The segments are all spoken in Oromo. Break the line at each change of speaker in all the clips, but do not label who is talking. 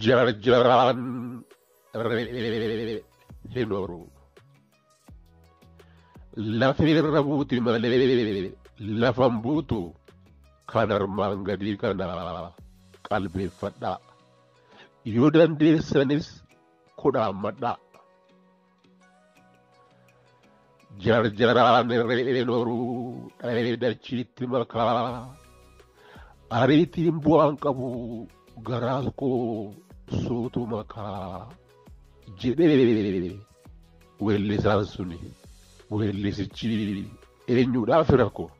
Jarjaraan hin horu. Lafa irra buuti malee lafan buutu kan armaan gadii kana qalbeeffadhaa. Yoo dandeessanis kudhaammadhaa. Jarjaraan hin horu dhalee dachiitti makaa. Ariitiin bu'aan qabu garaa koo suutu makaa jedhee weellisaan suni weellisichi eenyuudhaa fira koo.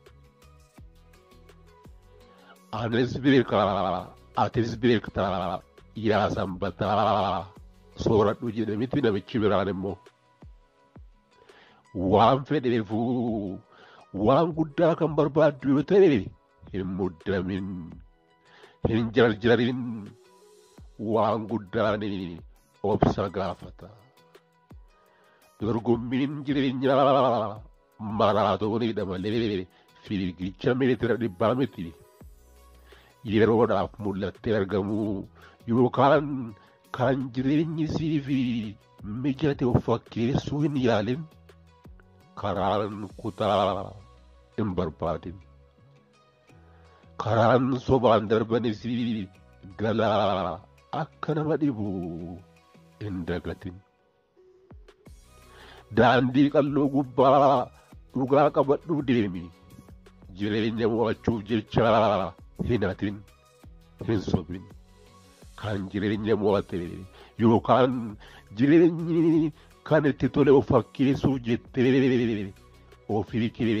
Anis beekaa atis beektaa yaa sanbataa sooradhu jedhe miti namichi biraan immoo. Waan fedheefuu waan guddaa kan barbaaddu yoo ta'e hin muddamin hin jarjarin waan guddaan obsa gaafata. Dorgommiin jireenyaa maraatooniidha malee fiigicha meetira 100 miti. Yeroodhaaf mul'attee argamuu yookaan kan jireenyi siif mijate of fakkeessuu hin yaalin karaan kutaa hin barbaadin. Karaan sobaan darbanis galaa akka nama dhibu hin dagatin. Daandii qalloo gubbaa dhugaa qabadhuu deemi. Jireenya mo'achuuf jecha hin hatin, hin sobin. Kan jireenya mo'ate yookaan jireenyi kan itti tole of fakkeessuuf jettee ofii kee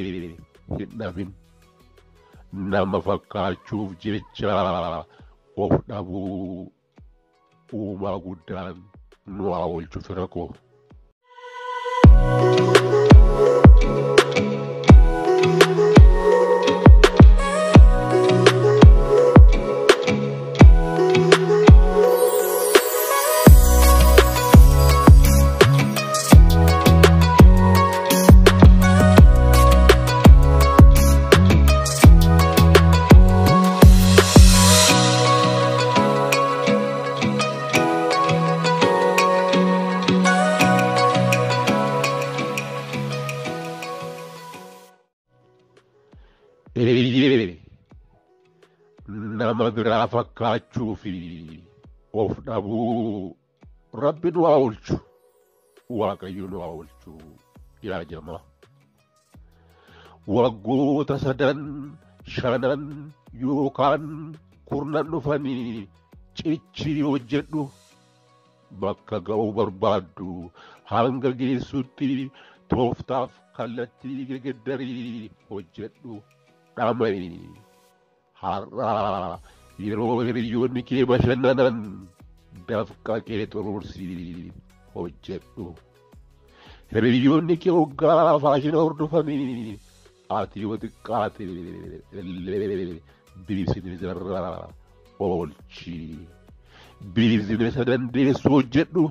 hin dhabin. Nama fakkaachuuf jecha of dhabuu uumaa guddaan nu haa oolchu fira koo. Nama biraa fakkaachuu fi of dhabuu Rabbi nu haa oolchu. Waaqayyo nu haa oolchu yaa jamaa. Waggoota 3, 5 yookaan 10 dhufanii cichii hojjedhu bakka ga'uu barbaaddu hanga geessutti tooftaaf kallattii geggeeddarii hojjedhu dhama'ii. Har'a yeroo hiriyoonni kee bashannanan dafqa kee xuruursii hojjedhu. Hiriyoonni kee hoggaa faashina hordofanii ati yoo xiqqaate biizinesa oolchi. Biizinesa dandeessu hojjedhu.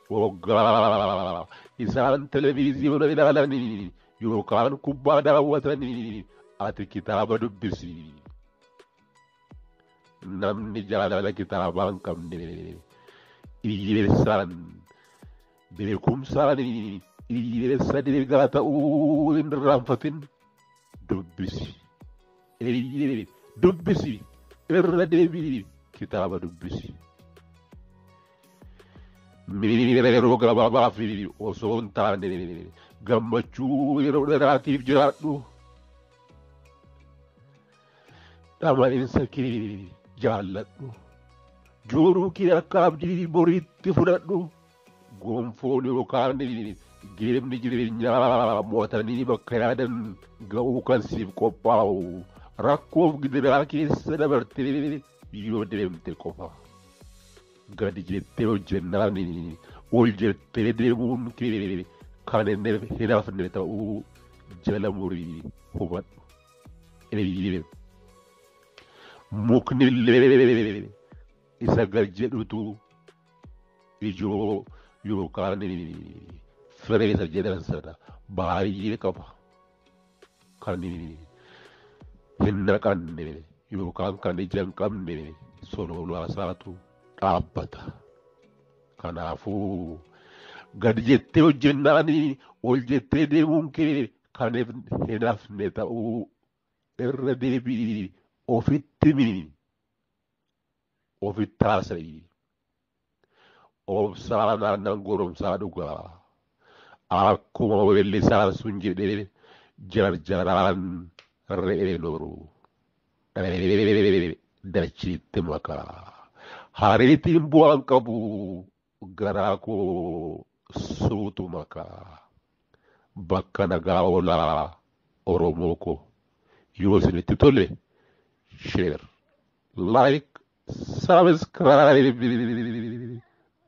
Hoggaa isaan televiziyoona ilaalanii yookaan kubbaa daawwatanii ati kitaaba dubbisi. Namni jaalala kitaabaa hin qabne hiyyeessaan beekumsaan hiyyeessa deegaa ta'uu hin irraanfatin dubbisi. Dubbisi irra deebii kitaaba dubbisi. Miira yeroo gabaabaaf osoo hin taane gammachuu yeroo dheeraatiif jiraadhu. Dhama'insa kee jaalladhu. Jooruu kee akka abdii boriitti fudhadhu. Gonfoon yookaan geemni jireenyaa mo'atanii bakka yaadan ga'uu kan siif qophaa'u rakkoof gidiraa keessa dabartee yoo deemte qofa. Gadi jettee hojjennaan ol jettee deemuun kee kan hin hafne ta'uu jala murii hubadhu. Mukni illee isa gad jedhutu ijoo yookaan firee isa jedhan sana baay'ee qaba. Kan hin naqanne Yookaan kan ija hin qabne sololaa isaatu dhaabbata. Kanaafuu gad jettee hojjennaan ol jettee deemuun kee kan hin hafne ta'uu irra deebi'i, ofitti himi, ofitti haasa'i. Obsaa naannan goromsaa dhugaa. Akkuma weellisaan sun jedhee, jarjaraan re'ee loru dachiitti makaa. Hariitiin bu'aan qabu, garaa koo suutu makaa. Bakka nagaa oolaa, Oromoo koo. Yoo isinitti tole, share, like, subscribe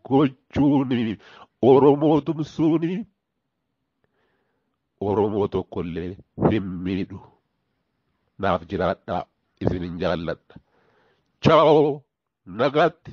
gochuun Oromoo tumsuun Oromoo tokkollee hin miidhu. Naaf jiraadhaa, isinin jaalladha. Ciao, nagaatti.